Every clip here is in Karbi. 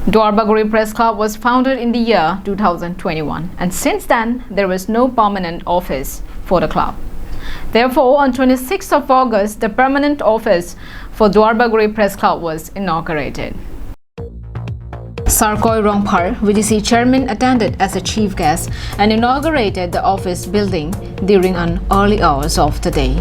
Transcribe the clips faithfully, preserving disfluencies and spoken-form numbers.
Duarbagori Press Club was founded in the year two thousand twenty-one, and since then, there was no permanent office for the club. Therefore, on twenty-sixth of August, the permanent office for Duarbagori Press Club was inaugurated. Sarkoi Rongphar, V D C chairman, attended as a chief guest and inaugurated the office building during an early hours of the day.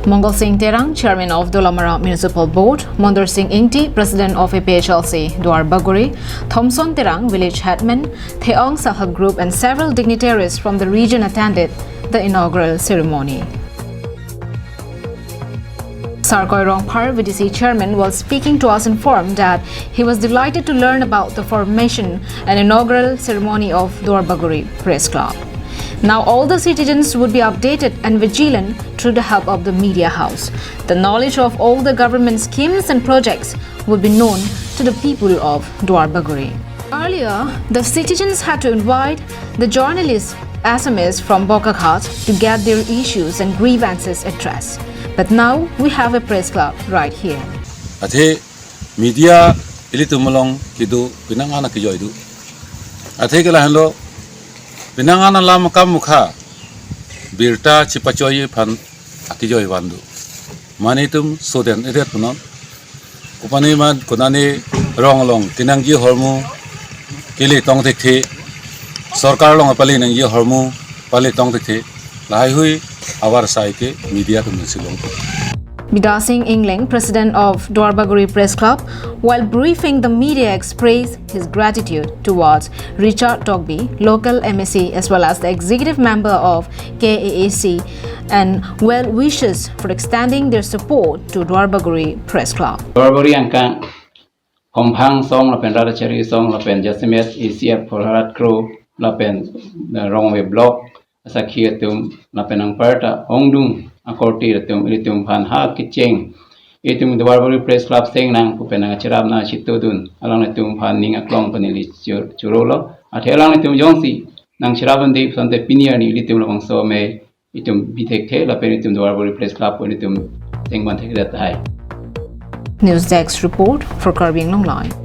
Mongal Singh Terang, chairman of Dolamara Municipal Board, Mondor Singh Ingti, president of A P H L C Duarbagori, Thomson Terang, village headman, Theong Self Help Group, and several dignitaries from the region attended the inaugural ceremony. Sarkoi Rongphar, V D C chairman, while speaking to us, informed that he was delighted to learn about the formation and inaugural ceremony of Duarbagori Press Club. Now all the citizens would be updated and vigilant through the help of the media house. The knowledge of all the government schemes and projects would be known to the people of Duarbagori. Earlier, the citizens had to invite the journalists, S M Es from Bokakhat to get their issues and grievances addressed. But now we have a press club right here. Athe media ilitum along kedo penang an akejoi do. Athe ke lahenlo penang an alam akam mukha birta chipachoi aphan akejoi van do. Mane itum soden edet punon. Kopane ma konane rong along kenangji ahormu kele tong thekthe, sorkar along pale nangji ahormu pale tong thekthe, lahaihui avar sai ke media atum si long. Bidya Singh Engleng, president of Duarbagori Press Club, while briefing the media, expressed his gratitude towards Richard Tokbi, local M A C, as well as the executive member of K A A C, and well wishes for extending their support to Duarbagori Press Club. Duarbagori angkang Khomphang song lapen Radachari song lapen jasemet A C F Phorat Kro lapen, eh, Rongve Block asakhi atum lapen anparta ongdung akorte atum ilitum aphan ha kecheng itum Duarbagori Press Club seng nang pu pen nangcherap nangchitudun alanglitum aphan ning aklong pen ili chur-, churolo. Athe alanglitum jongsi nangcherap andi sonte pini arni ilitum labangso amei itum bi thekthe lapen itum Duarbagori Press Club ilitum seng van thekdet tahai. News Desk report for Karbi Anglong Live.